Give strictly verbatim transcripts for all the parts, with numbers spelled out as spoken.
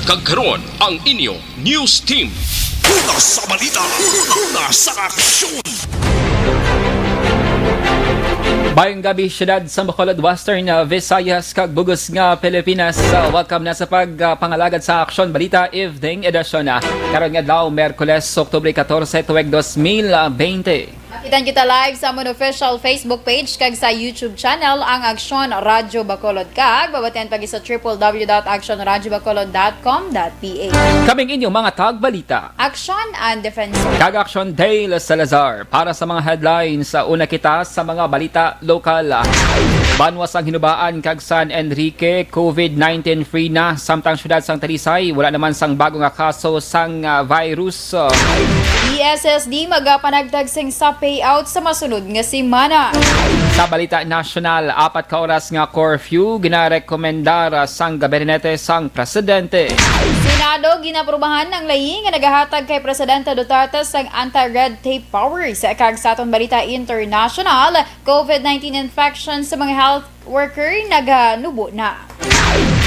Kag karon ang inyo news team. Una sa balita, una sa aksyon. Mayong gabi, siyudad sa Bacolod, Western, uh, Visayas, kag bug-os nga Pilipinas. Uh, welcome na sa pag, uh, pangalagad sa Aksyon Balita Evening Edition, uh, karon nga adlaw, Miyerkules, Oktubre katorse, tuig dos mil bente. Makitan kita live sa amon official Facebook page kag sa YouTube channel, ang Aksyon Radyo Bacolod, kag mabatian pa gid sa triple W dot action radyo bacolod dot com dot P H. Kaming inyo mga tagbalita, Aksyon Ann Defensor kag Aksyon Dale Salazar. Para sa mga headlines, sa una kita sa mga balita lokal. Banwa sang Hinubaan kag San Enrique, COVID nineteen free na, samtang siyudad sang Talisay, wala naman sang bago nga kaso sang, ah, virus. D S S D magapanagtag sing sa payout sa masunod nga semana. Sa balita nasyonal, apat ka oras nga curfew ginarekomendar sang gabinete sang presidente. Senado ginaprubahan ang layi nga nagahatag kay Presidente Duterte sang anti-red tape powers. Kag sa aton balita international, COVID nineteen infection sa mga health worker naganubo na.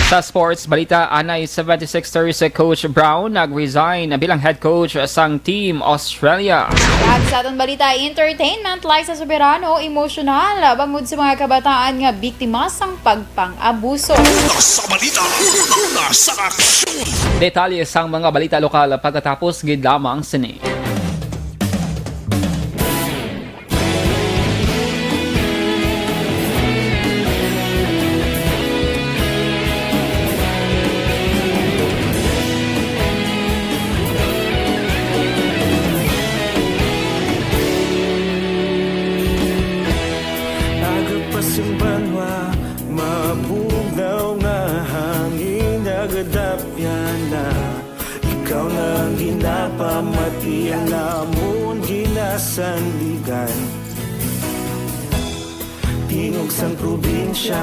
Sa sports balita, anay seventy-six thirty si Coach Brown nag-resign bilang head coach sang Team Australia. Kag sa aton balita entertainment, Liza Soberano emosyonal bangod sa mga kabataan nga biktima sang pagpang-abuso. Una sa balita, una sa aksyon. Detalye sang mga balita lokal pagkatapos gid lamang sini. Aga pa sing banwa, mabugnaw nga hangin nagadapyan na. Ikaw na ang ginapamati, ang amon ginasandigan. Tingog sang probinsya,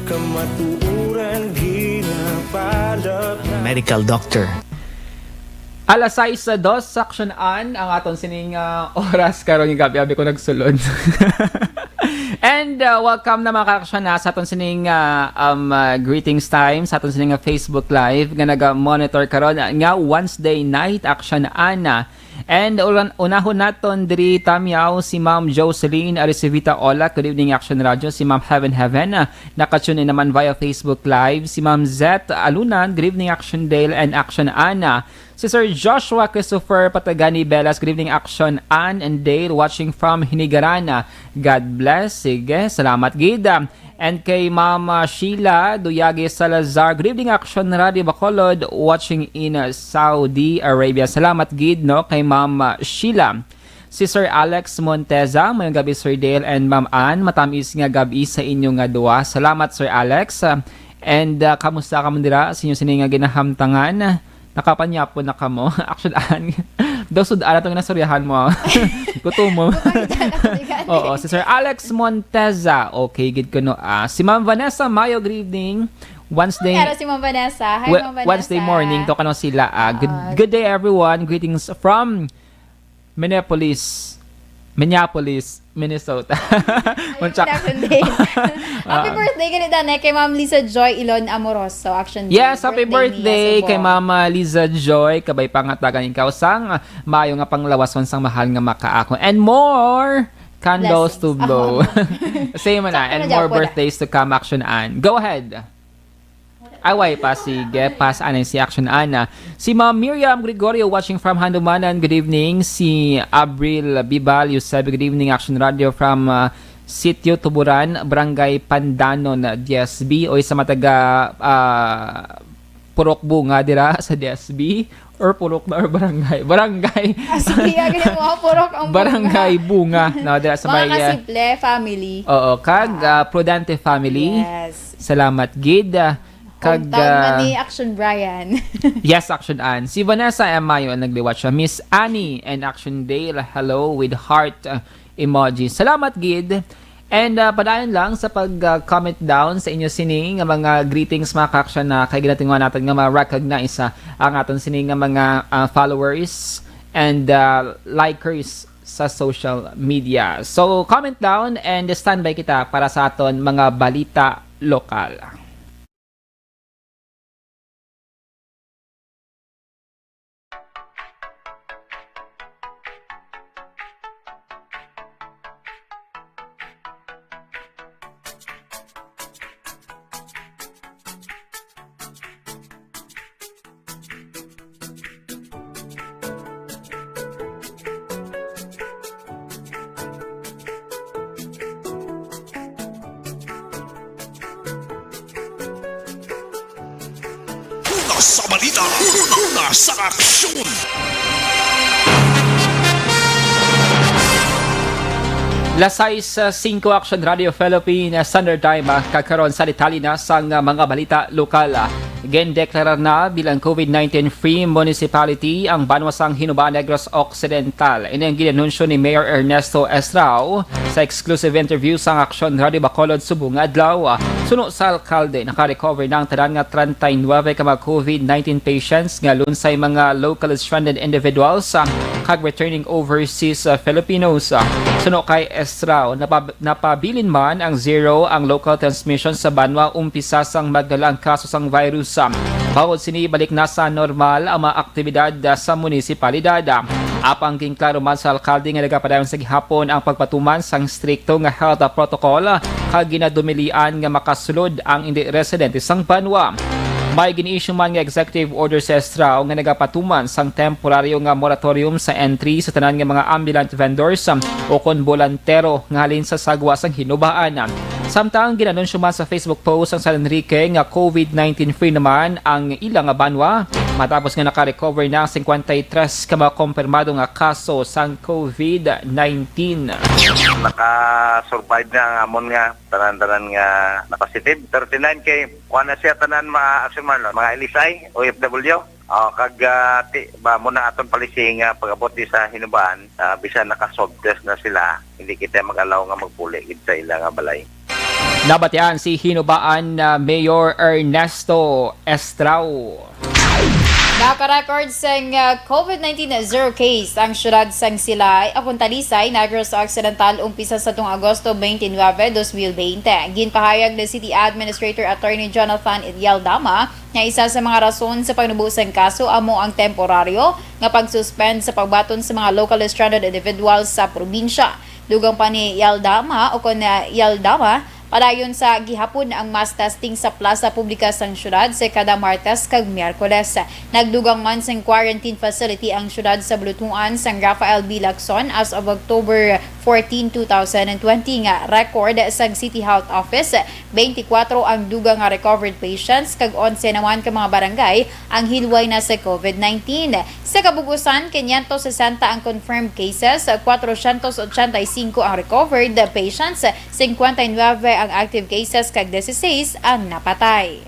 kamatuoran ginapalap na. Medical doctor. Alas sais sa dos, Aksyon Ann, ang aton sining, ah, oras karon nga gab-i. Abi ko nagsulod. And, uh, welcome na, mga ka-aksyon, na sa aton sining, uh, um, uh, greetings time, sa aton sining, uh, Facebook Live nga naga-monitor karon, uh, nga Wednesday night, Aksyon Ann. And ulan-, unahon naton diri, Tamyaw, si Ma'am Jocelyn Aricevita Olak. Good evening, Aksyon Radyo. Si Ma'am Heaven Heaven, uh, naka-tune in naman via Facebook Live. Si Ma'am Zet Alunan, good evening, Aksyon Dale and Aksyon Ann. Si Sir Joshua Christopher Patagani Belas, good evening, Aksyon Ann and Dale, watching from Hinigaran. God bless. Sige, salamat gid. And kay Mama Sheila Duyagi Salazar, good evening, Aksyon Radio Bacolod, watching in Saudi Arabia. Salamat gid, no, kay Mama Sheila. Si Sir Alex Monteza, mayong gabi, Sir Dale and Ma'am Ann. Matamis nga gabi sa inyo nga duwa. Salamat, Sir Alex. And, uh, kamusta ka man dira sa inyo sini nga ginahamtangan? Nakapanyapon na kamo? Aksyon Ann. Daw sud-an na tong nastoryahan mo. Gutom mo. Gutom ka na, Kuya Alex. Oo, si Sir Alex Monteza. Okay, gid kuno, ah. Si Ma'am Vanessa Mayo, good evening. Wednesday. Kaya si Ma'am Vanessa. Hi, We-, Ma'am Vanessa. Wednesday morning to kano sila, ah. Good, Ah. good day, everyone. Greetings from Minneapolis. Minneapolis, Minnesota. Ayun, Unsa- Action Day. Happy Ah. birthday, gali, Dane, kay Ma'am Lisa Joy Ilon Amoroso. Action Day. Yes, happy Birthday niya birthday sa kay Cebu. Mama Liza Joy. Kabay pangatagan ikaw sang maayo nga panglawason sang mahal nga makaako. And more candles Blessings. to blow. Ah. Same na. Sakto And na more dyan po na. birthdays to come, Action Ann. Go ahead. Ay, way pa. Sige, pass anay si Action Ann. Si Ma'am Miriam Gregorio watching from Handumanan. Good evening. Si Abril Bibal Eusebio. Good evening, Action Radio from, uh, Sitio Tuburan, Barangay Pandanon, D S B. O sa mga taga, ah, Purok Bunga dira sa D S B. Or Purok na or Barangay? Barangay. Ah, sige, agad mo, ah, Purok ang Barangay Bunga. Bunga. No, dira sa Mga may, ah, Kasiple family. Oo, kag, ah, Prudente family. Yes. Salamat gid, ah, kag, Hometown man ah, ni Action Brian. Yes, Action Ann. Si Vanessa M. Mayo ang nagliwat siya. Miss Annie and Action Dale, hello with heart, ah, emoji. Salamat gid. And, ah, padayon lang sa pag, ah, comment down sa inyo sini nga mga greetings, mga ka-action, na kay ginatinguhan natin nga ma-recognize, ah, ang aton sini nga mga, ah, followers and, ah, likers sa social media. So, comment down and standby kita para sa aton mga balita lokal. Sa balita, una sa aksyon. Las sais singko, Action Radio Philippines Standard Time, ah, kag karon sa detalye na sang, ah, mga balita lokal. Gindeklarar na bilang COVID nineteen free municipality ang banwa sang Hinoba, Negros Occidental. Ini ang ginanunsyo ni Mayor Ernesto Estrao sa exclusive interview sang Action Radio Bacolod subong nga adlaw. Suno sa alkalde, naka-recover na ang tanan nga treinta y nueve ka mga COVID nineteen patients nga lunsay mga locally stranded individuals, ah, kag returning overseas, ah, Filipinos. Ah, suno kay Estrao, napab-, napabilin man ang zero ang local transmission sa banwa umpisa sang magdala ang kaso sang virus. Ah, bangod sini, balik na sa normal ang mga aktibidad, ah, sa munisipalidad. Ah, apang ginklaro man sa alkalde nga nagapadayon sa gihapon ang pagpatuman sang strikto nga health, ah, protocol, ah, kag ginadumilian nga makasulod ang indi residente sang banwa. May gin-issue man nga executive order sa Estrao nga nagapatuman sang temporaryo nga moratorium sa entry sa tanan nga mga ambulant vendors, um, o kon bolantero nga halin sa sagwa sang Hinobaan. Samtang ginanunsyo man sa Facebook post ang San Enrique nga COVID nineteen free naman ang ila nga banwa, matapos nga naka-recover na ang singkwenta y tres ka mga kompirmado nga kaso sang COVID nineteen. Naka-survive na ang amon nga tanan-tanan nga na-positive. Thirty-nine kay kuha na siya tanan, mga Action Man, no? Mga L S I, O F W. Oh, kag, ah, ti, ba, mo na aton policy nga pag-abot di sa Hinobaan, ah, bisan naka-swab test na sila, hindi kita mag-allow nga magpuli gid sa ila nga balay. Nabatian si Hinobaan, ah, Mayor Ernesto Estrao. Naka-record sang, ah, COVID nineteen zero case ang siyudad sang Silay, akon Talisay, Negros Occidental, umpisa sa tung Agosto twenty-nine, dos mil bente. Ginpahayag ni City Administrator Attorney Jonathan Yaldama nga isa sa mga rason sa pagnubo sang kaso amo ang temporaryo nga pag-suspend sa pagbaton sa mga locally stranded individuals sa probinsya. Dugang pa ni Yaldama o kon, ah, Yaldama, padayon sa gihapon ang mass testing sa plaza publika sang siyudad sa kada Martes kag Miyerkules. Nagdugang man sang quarantine facility ang siyudad sa bulutuan sang Rafael B. Lacson as of October fourteen, two thousand and twenty, nga record sang City Health Office. Twenty-four ang dugang nga recovered patients kag onse naman ka mga barangay ang hilway na sa COVID nineteen. Sa kabug-usan, quinientos sesenta ang confirmed cases, cuatrocientos ochenta y cinco ang recovered patients, cincuenta y nueve ang active cases, kag dieciséis ang napatay.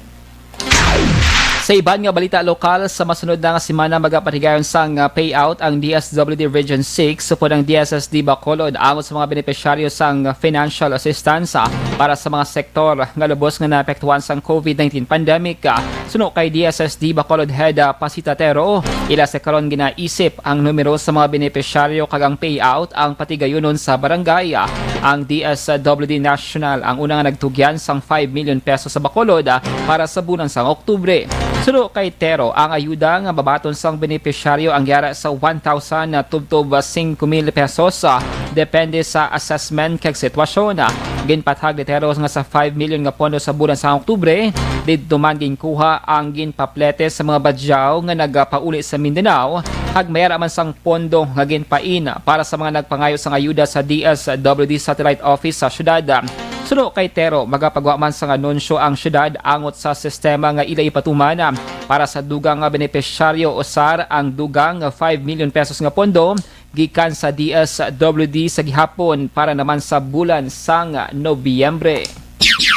Sa iban nga balita lokal, sa masunod na nga semana magapatigayon sang, ah, payout ang D S W D Region six upod ang D S S D Bacolod angot sa mga benepisyaryo sang financial assistance, ah, para sa mga sektor nga lubos nga naapektuhan sang COVID nineteen pandemic. Ah, suno kay D S S D Bacolod Head, ah, Pasita Tero, ila sa karon ginaisip ang numero sa mga benepisyaryo kag ang payout ang patigayunon sa barangay. Ah, ang D S W D National ang una nga nagtugyan sang five million pesos sa Bacolod, ah, para sa bulan sang Oktubre. Suno kay Tero, ang ayuda nga mabaton sang benepisyaryo ang yara sa one thousand tubtob cinco mil pesos, ah, depende sa assessment kag sitwasyon. Ah, ginpatag ni Tero nga sa five million nga pondo sa bulan sang Oktubre, didto man ginkuha ang ginpaplete sa mga badyaw nga nagapauli sa Mindanao, kag may ara man sang pondo nga ginpain para sa mga nagpangayo sang ayuda sa D S W D Satellite Office sa siyudad. Suno kay Tero, magapagwa man sang anunsyo ang siyudad angot sa sistema nga ila ipatuman para sa dugang nga benepisyaryo usar ang dugang nga five million pesos nga pondo gikan sa D S W D sa gihapon para naman sa bulan sang Nobyembre.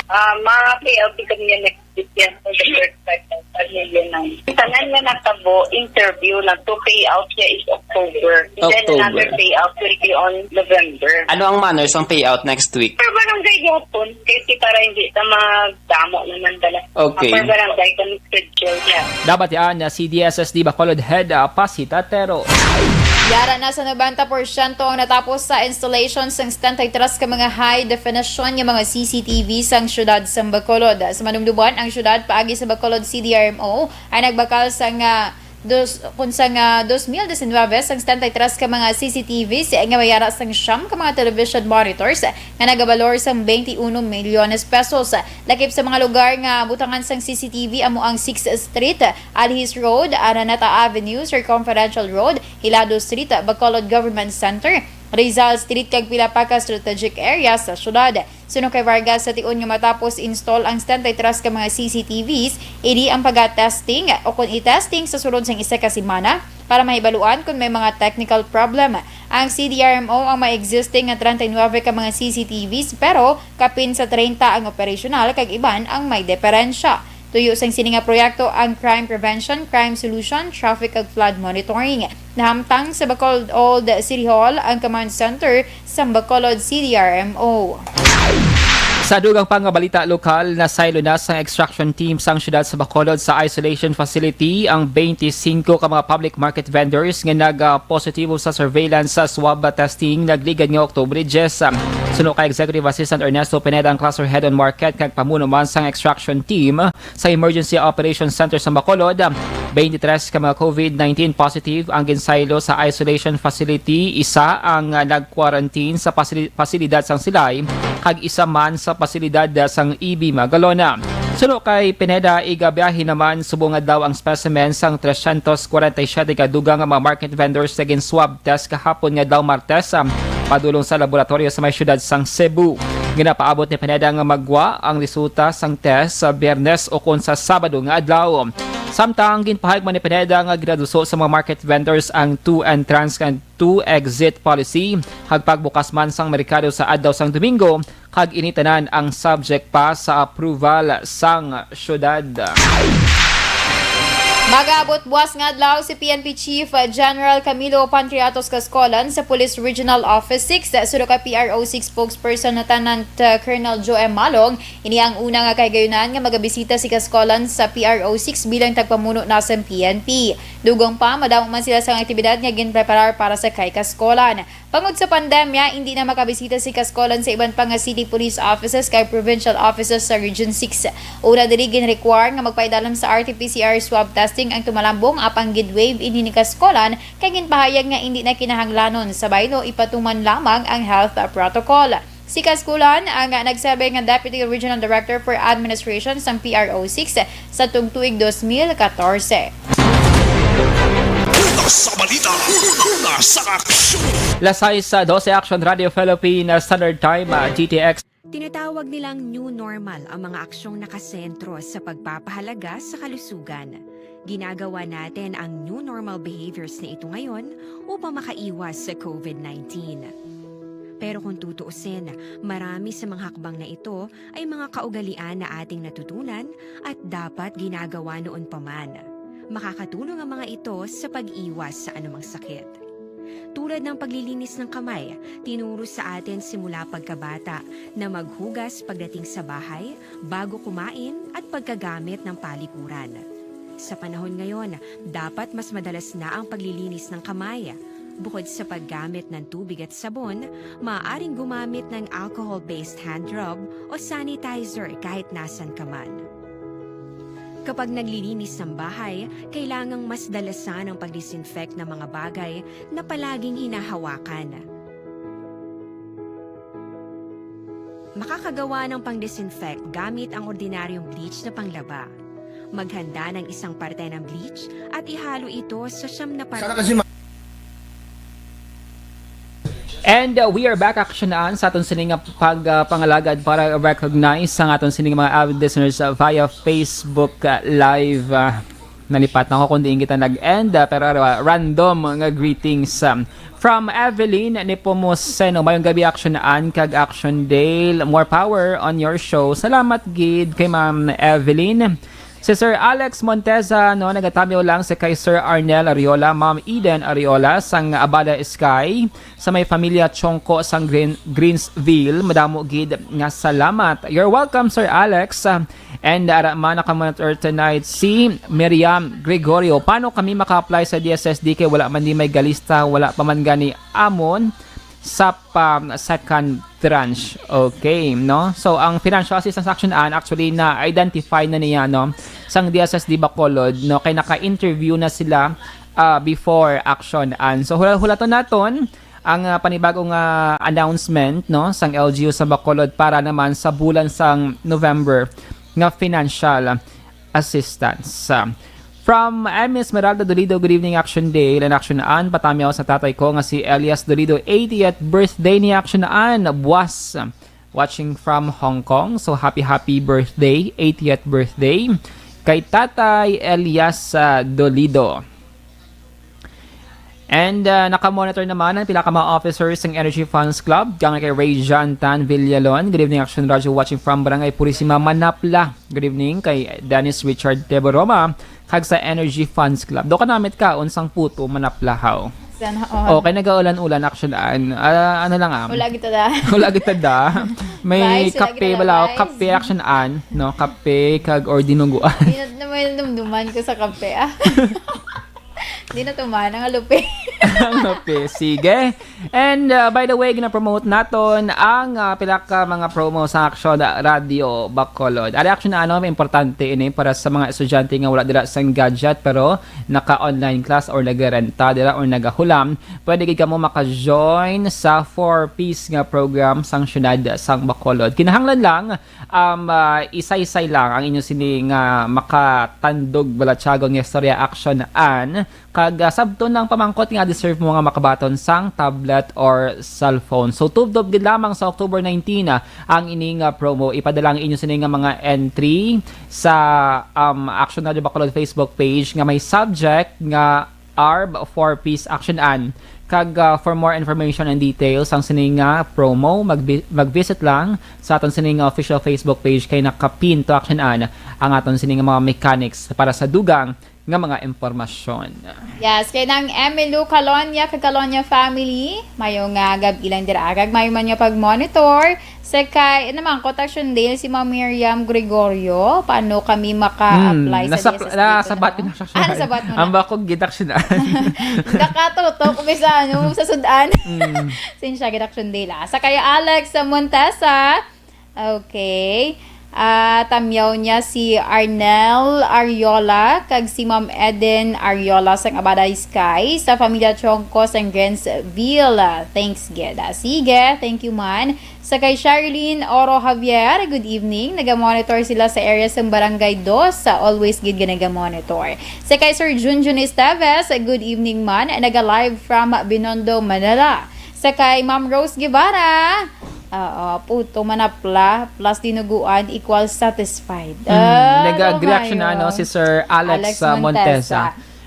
Ah, ma-payout kami niya next week yan for the first time. Five million na. Tanan nga natabo, interview na to, payout niya is October. And then October. Another payout will be on November. Ano ang manner sang payout next week? Per barangay gihapon, kasi para hindi ta magdamo naman dala. Okay. Per barangay kami schedule niya. Dapat yan na si D S S D Bacolod Head, ah, Pasita Tero. Yara na sa nobenta porsyento ang natapos sa installation sang setenta y tres ka mga high definition nga mga C C T V sang siyudad sang Bacolod. Sa manumduman, ang siyudad paagi sa Bacolod C D R M O ay nagbakal sang, ah, dos, kun sang, ah, dos mil diecinuebe sang setenta y tres ka mga C C T Vs nga may ara sang siyam ka mga television monitors nga nagabalor sang twenty-one milyones pesos. Lakip sa mga lugar nga butangan sang C C T V amo ang Sixth Street, Alhis Road, Araneta Avenue, Circumferential Road, Hilado Street, Bacolod Government Center, Rizal Street kag pila pa ka strategic areas sa syudad. Suno kay Vargas, sa tion nga matapos install ang setenta y tres ka mga C C T Vs, ini ang paga-testing o kon i-testing sa sulod sang isa ka semana para mahibaluan kon may mga technical problem. Ang C D R M O ang may existing nga treinta y nueve ka mga C C T Vs, pero kapin sa treinta ang operasyonal kag iban ang may diferensya. Tuyo sang sini nga proyekto ang crime prevention, crime solution, traffic kag flood monitoring. Nahamtang sa Bacolod Old City Hall ang command center sang Bacolod C D R M O. Sa dugang pa nga balita lokal, nasaylo na sang extraction team sang siyudad sa Bacolod sa isolation facility ang twenty-five ka mga public market vendors nga nag-positibo sa surveillance sa swab testing nagligad nga Oktubre diyes. Suno kay Executive Assistant Ernesto Pineda, ang cluster head on market kag pamuno man sang extraction team sa Emergency Operations Center sa Bacolod, twenty-three ka mga COVID nineteen positive ang ginsaylo sa isolation facility, isa ang, ah, nag-quarantine sa pasili-, pasilidad sang Silay, kag isa man sa pasilidad, ah, sang E B Magalona. Suno kay Pineda, igabiyahe naman subong adlaw ang specimen sang trescientos kwarenta y siyete ka dugang nga mga market vendors nga gin-swab test kahapon nga adlaw Martes, ah, padulong sa laboratoryo sa may siyudad sang Cebu. Ginapaabot ni Pineda nga magwa ang resulta sang test sa Biyernes o kon sa Sabado nga adlaw. Samtang ginpahayag man ni Pineda nga ginaduso sa mga market vendors ang two entrance and two exit policy, kag pagbukas man sang merkado sa adlaw sang Domingo, kag ini tanan ang subject pa sa approval sang syudad. Mag-aabot buwas nga adlaw si P N P Chief General Camilo Pancreatos Cascolan sa Police Regional Office six. Suno kay P R O six spokesperson Lieutenant, uh, Colonel Joe M. Malong, ini ang una nga kahigayunan nga magabisita si Cascolan sa P R O six bilang tagpamuno na sa P N P. Dugong pa, madamo man sila sang aktibidad nga ginpreparar para sa kay Cascolan. Bangod sa pandemya, hindi na makabisita si Cascolan sa iban pa nga city police offices kag provincial offices sa Region six. Una diri, ginrequire nga magpaidalan sa R T P C R swab testing ang tumalambong, apang gin-waive ini ni Cascolan kay ginpahayag nga hindi na kinahanglanon sa baylo, ipatuman lamang ang health protocol. Si Cascolan ang nagserbi nga Deputy Regional Director for Administration sang P R O six sa tung tuig dos mil katorse. Una sa balita, una sa aksyon. Las sais dose, Action Radio Philippine Standard Time, ah, G T X. Tinatawag nilang new normal ang mga aksyong nakasentro sa pagpapahalaga sa kalusugan. Ginagawa natin ang new normal behaviors na ito ngayon upang makaiwas sa COVID nineteen. Pero kung tutuusin, marami sa mga hakbang na ito ay mga kaugalian na ating natutunan at dapat ginagawa noon pa man. Makakatulong ang mga ito sa pag-iwas sa anumang sakit. Tulad ng paglilinis ng kamay, tinuro sa atin simula pagkabata na maghugas pagdating sa bahay, bago kumain, at pagkagamit ng palikuran. Sa panahon ngayon, dapat mas madalas na ang paglilinis ng kamay. Bukod sa paggamit ng tubig at sabon, maaaring gumamit ng alcohol-based hand rub o sanitizer kahit nasan ka man. Kapag naglilinis ng bahay, kailangang mas dalasan ang pag-disinfect ng mga bagay na palaging hinahawakan. Makakagawa ng pang-disinfect gamit ang ordinaryong bleach na panglaba. Maghanda ng isang parte ng bleach at ihalo ito sa siyam na parte. Sana kasi ma- And, uh, we are back, Action Ann, sa aton sini nga pag, uh, pangalagad para recognize sa aton sini nga mga avid listeners, uh, via Facebook, uh, Live. Uh, nalipat na ako kung diin kita nag-end, uh, pero, uh, random nga greetings, um, from Evelyn Nepomuceno. Mayong gabi, Action Ann kag Action Dale. More power on your show. Salamat gid kay Ma'am Evelyn. Si Sir Alex Monteza, no, nagatamyaw lang si kay Sir Arnel Ariola, Ma'am Eden Ariola, sang Abala Sky, sa may pamilya Chongco sang Green-, Greensville. Madamo gid nga salamat. You're welcome, Sir Alex. And ara man, nakamonitor tonight si Miriam Gregorio. Paano kami maka-apply sa D S S D kay wala man di may galista, wala pa man gani amon sa pa second tranche. Okay, no? So, ang financial assistance, Action Ann, actually, na-identify na niya, no, sang D S S D Bacolod, no, kay naka-interview na sila, ah, before, Action Ann. So, hula-, hulaton naton ang, ah, panibagong, ah, announcement, no, sang L G U sa Bacolod para naman sa bulan sang November nga financial assistance. Ah, From M Esmeralda Dolido, good evening, Action Day. Ilan Action An, patamyaw sa tatay ko nga si Elias Dolido, eightieth birthday ni Action An. Buwas, watching from Hong Kong. So, happy, happy birthday, eightieth birthday kay Tatay Elias, ah, Dolido. And, ah, naka-monitor naman ang pila ka mga officers ng Energy Funds Club, kang kay Ray John Tan Villalon. Good evening, Action Radyo, watching from Barangay Purisima, Manapla. Good evening kay Dennis Richard Teboroma, kag sa Energy Funds Club. Do ka namit ka, unsang puto, Manapla, haw? Sana all. Okay, nag-aulan-ulan, Action An. Ah, ano lang, ah. Wala kita da. Wala kita da. May Guys, wala kape, kita da, wala, guys. Kape, Action An, no? Kape, kag, or dinuguan. Di na, na may dumduman ko sa kape, ah. Di na tuman, ang alupi. Ang alupi. Sige. And, uh, by the way, gina-promote naton ang, uh, pila ka mga promo sa Action Radio Bacolod. Ari, Action, ano, may importante ini para sa mga estudyante nga wala dira sang gadget pero naka-online class or nagarenta dira or nagahulam. Pwede gid kamo maka-join sa four Ps nga program sang siyudad sang Bacolod. Kinahanglan lang um, ah, isaysay lang ang inyo sini nga makatandog balatyagon nga istorya, Action An, kag, ah, sabton ang pamangkot nga deserve mo nga makabaton sang tablet or cellphone. So, tubtob gid lamang sa October nineteen, ah, ang ini nga promo. Ipadala ang inyo sini nga mga entry sa, um, Action Radio Bacolod Facebook page nga may subject nga ARB for Peace, Action An. Kag, ah, for more information and details sang sini nga promo, magbi-, mag-visit lang sa aton sini nga official Facebook page kay nakapin to, Action An, ang aton sini nga mga mechanics para sa dugang nga mga impormasyon. Yes, kay Nang Emily Calonia kag Calonia family, mayo nga gab-i lang dira, kag mayo man nga pag-monitor. Sa kay, ano man, Kotak Shundale, si Ma'am Miriam Gregorio, paano kami maka-apply Hmm, sa nasa-, D S S dito nasabat naman? Ko na siya, Ang Shundale. Nasabat mo na. Ang bakog gidak siya na. Nakatutok, bisa, ano, sa sudan. Hmm. Sinsya, Kotak Shundale, ah. Sa kay Alex Montesa, okay. Ah, tamyaw niya si Arnel Ariola, kag si Ma'am Eden Ariola sang Abaday Sky, sa Familia Chongco sang Grantsville. Ah, thanks, gid. Ah, sige, thank you, man. Sa kay Sherilyn Oro Javier, good evening. Naga-monitor sila sa area sa Barangay Dos. Sa always gid nga naga-monitor. Sa kay Sir Junjun Esteves, good evening man. Naga-live from Binondo, Manila. Sa kay Ma'am Rose Guevara, oo, puto manapla, plus dinuguan equals satisfied. Mm, Ah, nag-agree, Action, ano, si Sir Alex, Alex, ah, Montesa. Montesa.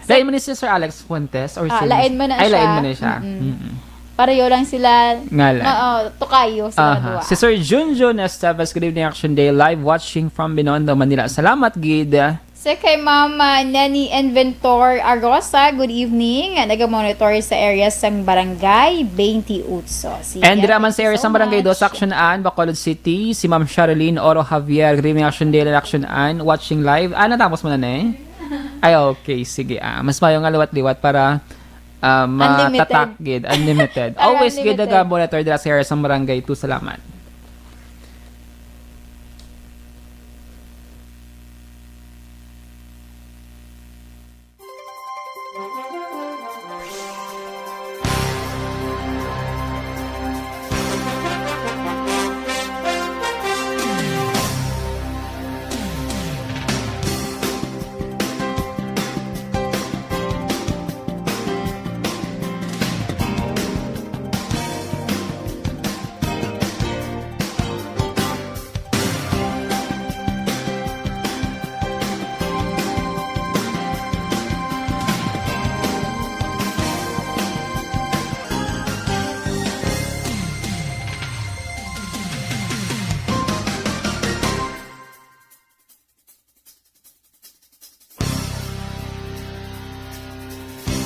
Sa Lain man ni si Sir Alex Fuentes or Ah, si lain man na Ay, lain siya. man na siya. Mm-mm. Mm-mm. Pareho lang sila. Nga lang. Ma-, oh, tukayo sila Aha. duha. Si Sir Junjun Esteves, good evening, Action Day. Live watching from Binondo, Manila. Salamat, gid. Sa kay Ma'am, ah, Neni Inventor Arosa, good evening. Naga-monitor sa area sang Barangay twenty-eight. Sige, And dira man thank sa you area so sang Barangay Dos, much. Action An, Bacolod City, si Ma'am Sherilyn Oro Javier, good evening, Action Day, Action An, watching live. Ah, natapos mo na, ne? Ay, okay. Sige, ah. Mas mayo nga liwat-liwat para, ah, Unlimited. matatak gid. Unlimited. Para Always gid unlimited. Naga-monitor dira sa area sang Barangay Two. Salamat.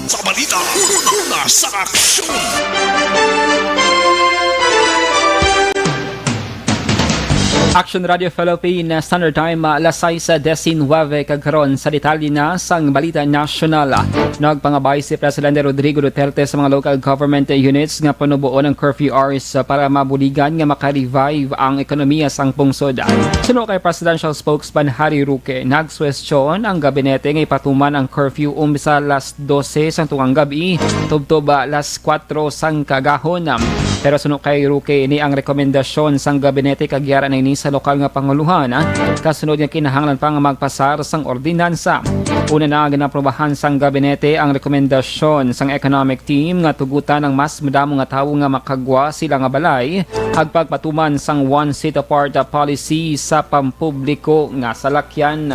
Sa balita, una sa aksyon. Action Radio Philippine Standard Time, ah, alas sais disinuybe kag karon sa detalye na sang balita nasyonal. Nagpangabay si Presidente Rodrigo Duterte sa mga local government units nga panuboon ang curfew hours, ah, para mabuligan nga maka-revive ang ekonomiya sang pungsod. Suno kay Presidential Spokesman Harry Roque, nagsuwestyon ang gabinete nga ipatuman ang curfew umpisa alas dose sang tungang gab-i tubtob alas kuwatro sang kaagahon. Pero suno kay Roque, ini ang rekomendasyon sang gabinete kag yara na ini sa lokal nga panguluhan, kasunod nga kinahanglan pa nga magpasar sang ordinansa. Una na, ginaprubahan sang gabinete ang rekomendasyon sang economic team nga tugutan ang mas madamo nga tawo nga makagwa sila nga balay, agpagpatuman sang one seat apart policy sa pampubliko nga salakyan.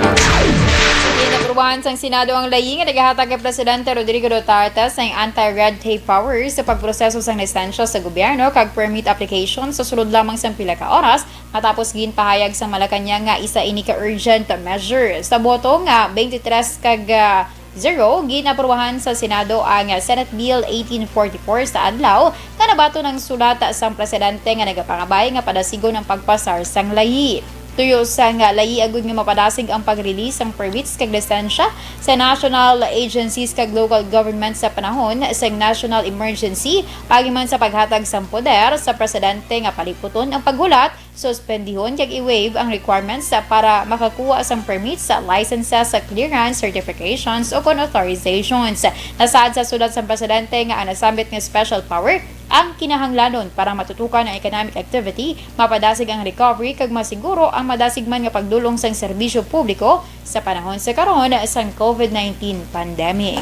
Ginaprubahan sang Senado ang layi nga nagahatag kay Presidente Rodrigo Duterte sang anti-red tape power sa pagproseso sang lisensya sa gobyerno kag permit application sa sulod lamang sang pila ka oras, matapos ginpahayag sa Malacañang nga isa ini ka urgent measure. Sa boto nga twenty-three kag, ah, zero, ginaprobahan sa Senado ang Senate Bill eighteen forty-four sa adlaw nga nabaton ang sulat sang presidente nga nagapangabay nga padasigon ang pagpasar sang layi. Tuyo sang layi agud nga mapadasig ang pag-release sang permits kag lisensya sa national agencies kag local government sa panahon sang national emergency, paagi man sa paghatag sang poder sa presidente nga paliputon ang paghulat, suspendihon kag i-waive ang requirements sa para makakuha sang permits, licenses, clearance, certifications, o kon authorizations. Nasaad sa sulat sang presidente nga ang nasambit nga special power ang kinahanglanon para matutukan ang economic activity, mapadasig ang recovery, kag masiguro ang madasig man nga pagdul-ong sang serbisyo publiko sa panahon sa karon sang COVID nineteen pandemic.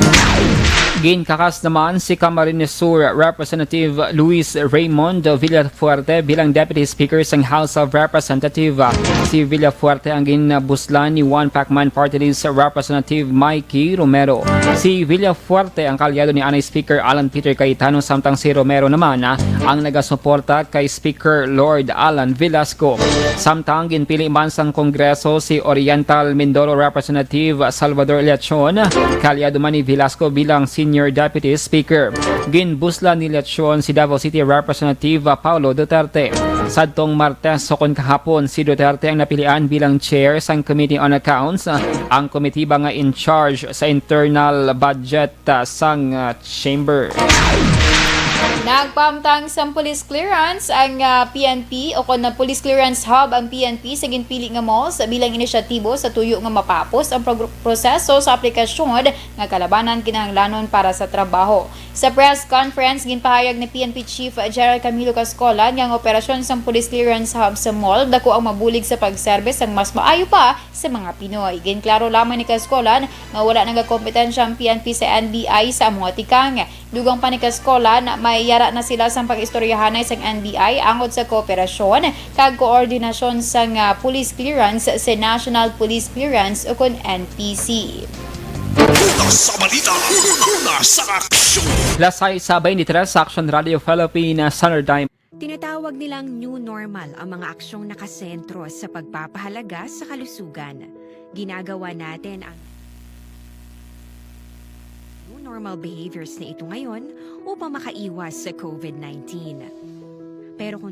Ginkakas naman si Camarines Sur Representative Luis Raymond Villafuerte bilang Deputy Speaker sang House of Representatives. Si Villafuerte ang ginbuslan ni One Pacman Party List Representative Mikey Romero. Si Villafuerte ang kaalyado ni anay Speaker Alan Peter Cayetano, samtang si Romero naman, ah, ang nagasuporta kay Speaker Lord Alan Velasco. Samtang ginpili man sang Kongreso si Oriental Mindoro Representative Salvador Leachon, kaalyado man ni Velasco bilang Senior Deputy Speaker. Ginbuslan ni Leachon si Davao City Representative Paulo Duterte. Sadtong Martes, ukon kahapon, si Duterte ang napilian bilang chair sang Committee on Accounts, ang komitiba nga in charge sa internal budget, ah, sang, ah, chamber. Nagpahamtang sang police clearance ang, ah, P N P, o kon na police clearance hub ang P N P sa ginpili nga malls bilang inisyatibo sa tuyo nga mapahapos ang progr-, proseso sa aplikasyon nga kalabanan kinahanglanon para sa trabaho. Sa press conference, ginpahayag ni P N P Chief General Camilo Cascolan nga ang operasyon sang police clearance hub sa mall dako ang mabulig sa pagserbis sang mas maayo pa sa mga Pinoy. Ginklaro lamang ni Cascolan nga wala nagakompetensya ang P N P sa N B I sa amo nga tikang. Dugang pa ni Cascolan, may yara na sila sang pag-istoryahanay sang N B I angod sa kooperasyon kag koordinasyon sang, ah, police clearance sa National Police Clearance, ukon N P C. Una sa balita, una sa aksyon. Lasay sa twenty-three sa Action Radio Philippines, Standard Time. Tinatawag nilang new normal ang mga aksyong nakasentro sa pagpapahalaga sa kalusugan. Ginagawa natin ang new normal behaviors na ito ngayon upang makaiwas sa COVID nineteen. Pero kung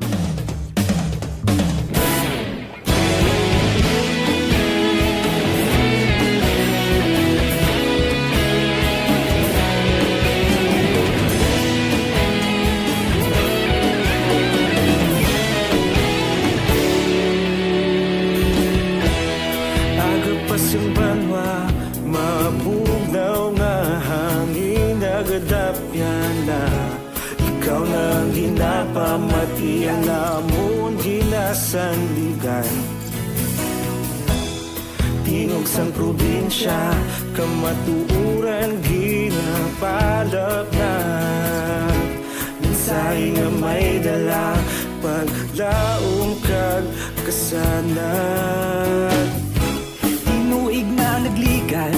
Aga pa sang banwa, mabugnaw nga hangin nagadapyan na. Ikaw na ang ginapamati, ang amon ginasandigan. Tingog sang probinsya, kamatuoran ginapalapnat. Mensahe nga may dala, paglaom kag kasanag. Tinuig na nagligan,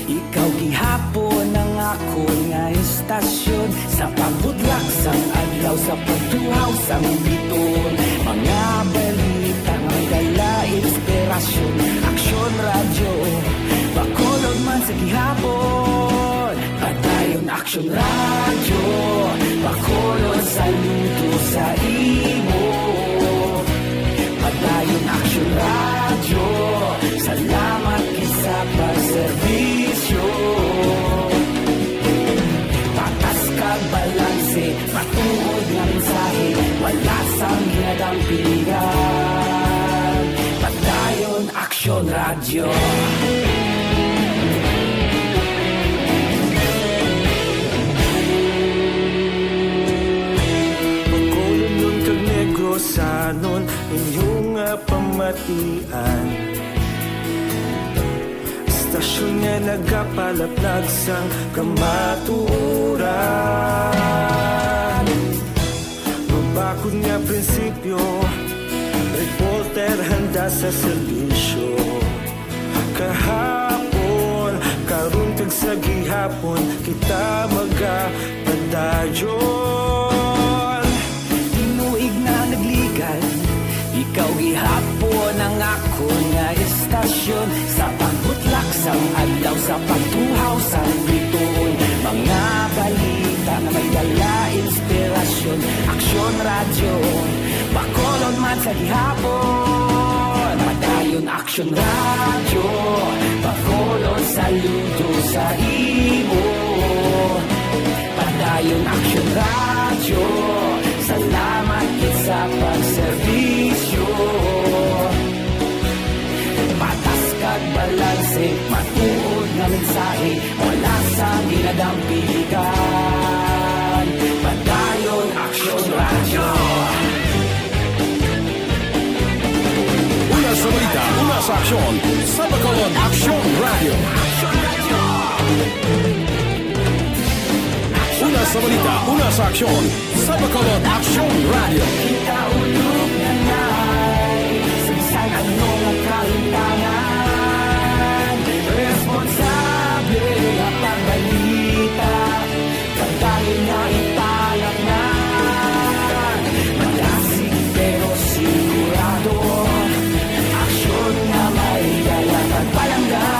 ikaw gihapon ang akon nga istasyon. Sa pagbudlak sang adlaw, sa pagtuhaw sang biton, mga balita may dala inspirasyon. Aksyon Radyo, Bacolod man sa gihapon. Padayon Aksyon Radyo, Bacolod, saludo sa imo. Padayon Aksyon Radyo, salamat gid sa pagserbisyo. Patas kag balanse, matuod nga mensahe, wala sang ginadampigan. Padayon Aksyon Radyo. Bacolodnon kag Negrosanon, inyo nga pamatian. Sa Nga nagapalaplag sang kamatuoran. Mabakod nga prinsipyo, reporter handa sa serbisyo. Kahapon, karon kag sa gihapon, kita magapadayon. Tinuig na nagligad, ikaw gihapon ang akon nga estasyon. Sa pagbutlak sang adlaw, sa pagtuhaw sang bituon, mga balita nga may dala inspirasyon. Aksyon Radyo, Bacolod man sa gihapon. Padayon Aksyon Radyo, Bacolod, saludo sa imo. Padayon Aksyon Radyo, salamat gid sa pagserbisyo. Patas kag balanse, matuod nga mensahe, wala sang ginadampigan. Padayon Aksyon Radyo. Una sa balita, una sa aksyon, sa Bacolod Aksyon Radyo. Una sa balita, una sa aksyon, sa Bacolod Aksyon Radyo. Kita ulog na na'y saysay, ano nga kahintangan? Responsable nga pagbalita, pagdayon nga ipalatnan. Malasig pero sigurado, aksyon nga may dala kag palangga.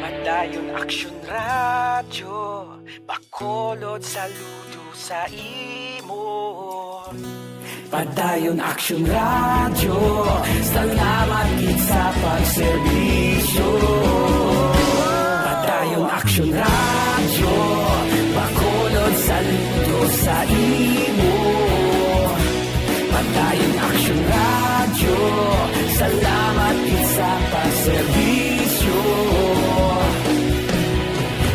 Padayon Aksyon Radyo, Bacolod, saludo sa imo. Padayon Aksyon Radyo, salamat gid sa pagserbisyo. Padayon Aksyon Radyo, Bacolod, saludo sa imo. Padayon Aksyon Radyo, salamat gid sa pagserbisyo.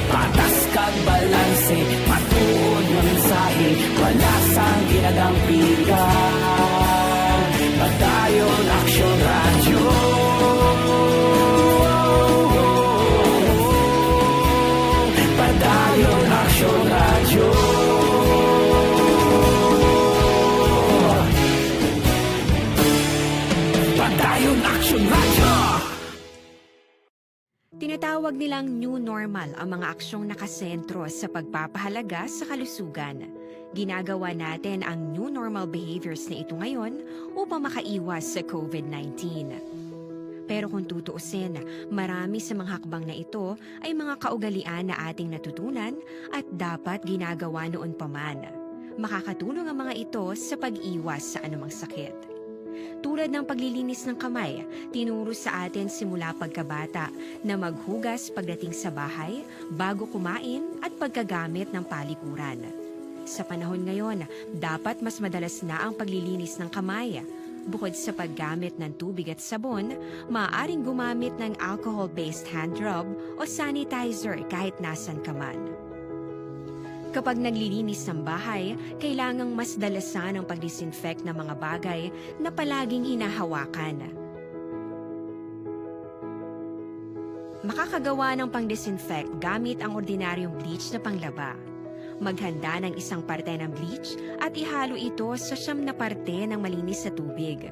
Patas kag balanse, matuod nga mensahe, wala sang ginadampigan. Padayon Aksyon Radyo. Padayon Aksyon Radyo. Padayon Aksyon Radyo. Tinatawag nilang new normal ang mga aksyong nakasentro sa pagpapahalaga sa kalusugan. Ginagawa natin ang new normal behaviors na ito ngayon upang makaiwas sa COVID nineteen. Pero kung tutuusin, marami sa mga hakbang na ito ay mga kaugalian na ating natutunan at dapat ginagawa noon pa man. Makakatulong ang mga ito sa pag-iwas sa anumang sakit. Tulad ng paglilinis ng kamay, tinuro sa atin simula pagkabata na maghugas pagdating sa bahay, bago kumain, at pagkagamit ng palikuran. Sa panahon ngayon, dapat mas madalas na ang paglilinis ng kamay. Bukod sa paggamit ng tubig at sabon, maaaring gumamit ng alcohol-based hand rub o sanitizer kahit nasan ka man. Kapag naglilinis ng bahay, kailangang mas dalasan ang pag-disinfect ng mga bagay na palaging hinahawakan. Makakagawa ng pang-disinfect gamit ang ordinaryong bleach na panglaba. Maghanda ng isang parte ng bleach at ihalo ito sa siyam na parte ng malinis na tubig.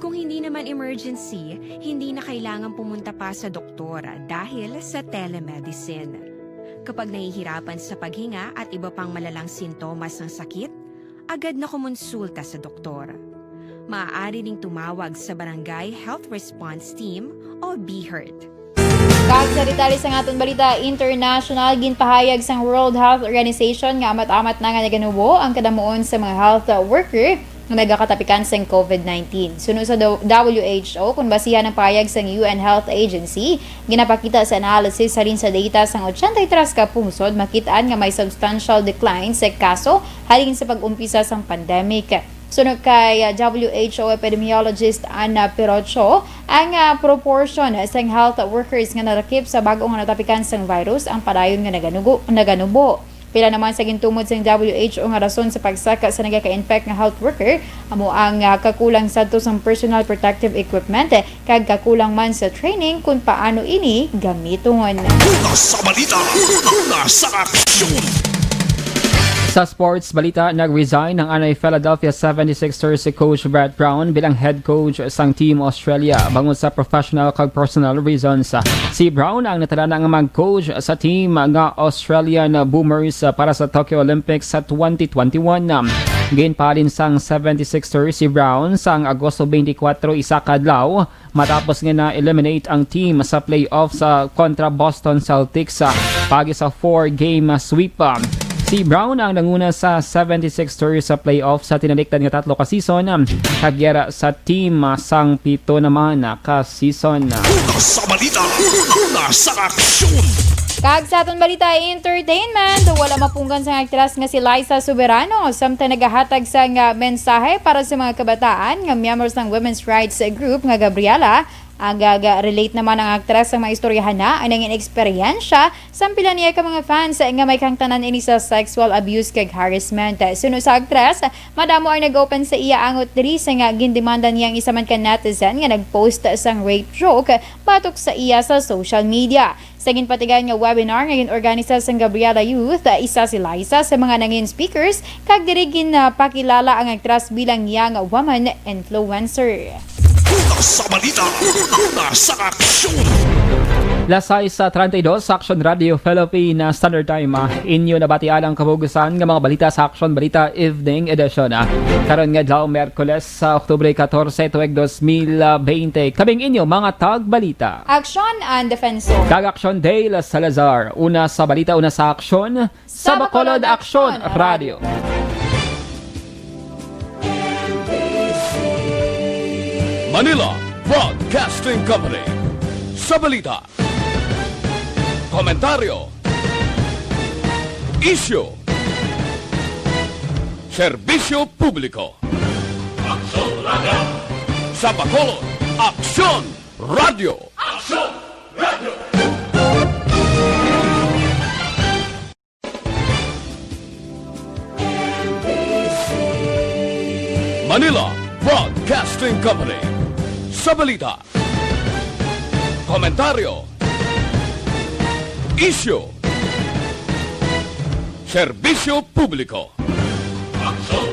Kung hindi naman emergency, hindi na kailangan pumunta pa sa doktor dahil sa telemedicine. Kapag nahihirapan sa paghinga at iba pang malalang sintomas ng sakit, agad na kumonsulta sa doktor. Maaari ring tumawag sa Barangay Health Response Team o BHERT. Kag sa detalye sang aton balita international, ginpahayag sang World Health Organization nga amat-amat na nga naganubo ang kadamuon sa mga health worker nga nagakatapikan sang COVID nineteen. Suno sa W H O, kung basihan ang pahayag sang U N Health Agency, ginapakita sa analysis halin sa data sang ochenta y tres ka pungsod, makit-an nga may substantial decline sa kaso halin sa pag-umpisa sang pandemic. Suno kay, ah, W H O epidemiologist Anna Pirocho, ang, ah, proportion sang health workers nga narakip sa bag-o nga natapikan sang virus ang padayon nga naganugo-, naganubo. Pila naman sa gintumod sang W H O nga rason sa pagsaka sa nagaka-infect nga health worker amo ang, ah, kakulang sadto sang personal protective equipment, eh, kag kakulang man sa training kung paano ini gamiton. Una sa balita, una sa aksyon. Sa sports balita, nag-resign ang anay Philadelphia seventy-sixers si Coach Brett Brown bilang head coach sang Team Australia bangod sa professional kag personal reasons. Si Brown ang natalana nga mag-coach sa team nga Australian Boomers para sa Tokyo Olympics sa twenty twenty-one. Ginpahalin sang seventy-sixers si Brown sang Agosto twenty-four, isa ka adlaw matapos nga na-eliminate ang team sa playoff sa kontra Boston Celtics, ah, pagi sa four-game sweep. Si Brown ang nanguna sa seventy-sixers sa playoff sa tinalikdan nga tatlo ka season, ah, kag yara sa team, ah, sang pito naman, ah, ka season. Una sa balita, una sa aksyon. Kag sa aton balita, entertainment, wala mapunggan sang aktris nga si Liza Soberano samtang nagahatag sang, ah, mensahe para sa mga kabataan nga miyembro sang women's rights group nga Gabriela. Ang gaga-relate naman ang aktres sa mga istoryahan na ang nangin eksperyensya sa pila niya ka mga fans nga may kahangtanan ini sa sexual abuse kag harassment. Suno sa aktres, madamo ang nag-open sa iya angot diri sa nga gindemanda niya ang isa man ka netizen nga nag-post sang rape joke batok sa iya sa social media. Sa ginpatigayon nga webinar nga gin-organisa sang Gabriela Youth, isa si Liza sa mga nangin speakers, kag diri ginpakilala ang aktres bilang young woman influencer. Una sa balita, una sa aksyon. Las sais treinta y dos, Aksyon Radio Philippine Standard Time. Ah, inyo nabatian ang kabugusan nga mga balita sa Aksyon Balita Evening Edition, ah. Karon nga adlaw, Miyerkules, sa Oktubre catorce, tuig dos mil bente. Kaming inyo mga tagbalita. Aksyon and Defensor. Kag Aksyon Dale Salazar. Una sa balita, una sa aksyon, sa Bacolod Aksyon Radio. Manila Broadcasting Company. Sa balita, komentaryo, isyu, serbisyo publiko. Aksyon Radio. Sa Bacolod, Aksyon Radio. Aksyon Radio. Manila Broadcasting Company. Sa balita, komentaryo, isyu, serbisyo publiko. Aksyon